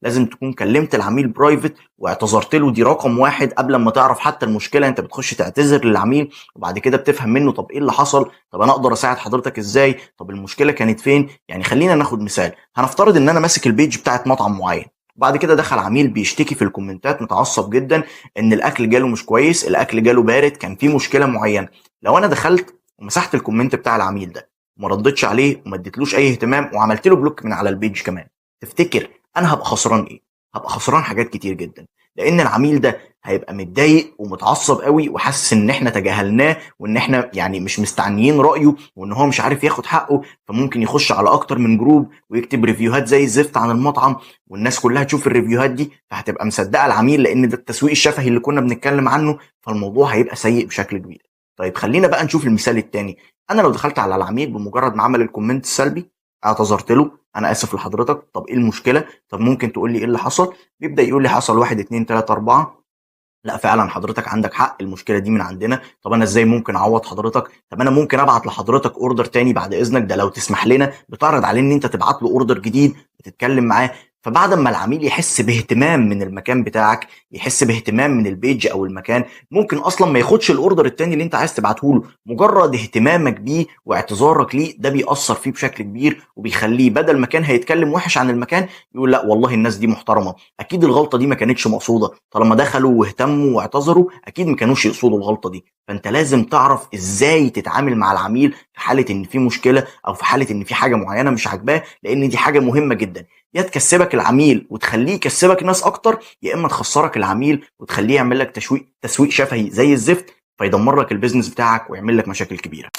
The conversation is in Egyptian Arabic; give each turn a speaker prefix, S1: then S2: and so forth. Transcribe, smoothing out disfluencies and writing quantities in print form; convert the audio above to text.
S1: لازم تكون كلمت العميل private واعتذرت له. دي رقم واحد، قبل ما تعرف حتى المشكلة انت بتخش تعتذر للعميل، وبعد كده بتفهم منه طب ايه اللي حصل، طب انا اقدر اساعد حضرتك ازاي، طب المشكلة كانت فين. يعني خلينا ناخد مثال، هنفترض ان انا ماسك ال page بتاعت مطعم معين، بعد كده دخل عميل بيشتكي في الكومنتات متعصب جدا ان الاكل جاله مش كويس، الاكل جاله بارد، كان في مشكلة معينة. لو انا دخلت ومسحت ال comment بتاع العميل ده وما ردتش عليه وما اديتلوش اي اهتمام وعملت له block من على ال page كمان، تفتكر انا هبقى خسران ايه؟ هبقى خسران حاجات كتير جدا، لان العميل ده هيبقى متضايق ومتعصب قوي وحاسس ان احنا تجاهلناه وان احنا يعني مش مستعنيين رايه وان هو مش عارف ياخد حقه، فممكن يخش على اكتر من group ويكتب review هات زي الزفت عن المطعم، والناس كلها تشوف ال review هات دي فهتبقى مصدقه العميل، لان ده التسويق الشفهي اللي كنا بنتكلم عنه، فالموضوع هيبقى سيء بشكل كبير. طيب خلينا بقى نشوف المثال الثاني. انا لو دخلت على العميل بمجرد ما عمل ال comment السلبي اعتذرت له، انا اسف لحضرتك، طب ايه المشكلة، طب ممكن تقول لي ايه اللي حصل؟ بيبدا يقول لي حصل 1 2 3 4. لا فعلا حضرتك عندك حق، المشكلة دي من عندنا، طب انا ازاي ممكن اعوض حضرتك، طب انا ممكن ابعت لحضرتك order تاني بعد اذنك، ده لو تسمح لنا. بتعرض عليه ان انت تبعت له order جديد، بتتكلم معاه. فبعد ما العميل يحس باهتمام من المكان بتاعك، يحس باهتمام من ال page او المكان، ممكن اصلا ما ياخدش ال order التاني اللي انت عايز تبعته له. مجرد اهتمامك بيه واعتذارك ليه ده بيأثر فيه بشكل كبير، وبيخليه بدل ما كان هيتكلم وحش عن المكان يقول لا والله الناس دي محترمه، اكيد الغلطة دي ما كانتش مقصوده، طالما دخلوا واهتموا واعتذروا اكيد ما كانوش يقصدوا الغلطة دي. فانت لازم تعرف ازاي تتعامل مع العميل في حاله ان في مشكلة او في حاله ان في حاجة معينة مش عاجباه، لان دي حاجة مهمة جدا، يا تكسبك العميل وتخليه يكسبك ناس اكتر، يا اما تخسرك العميل وتخليه يعمل لك تسويق شفهي زي الزفت، فيدمر لك ال business بتاعك ويعمل لك مشاكل كبيرة.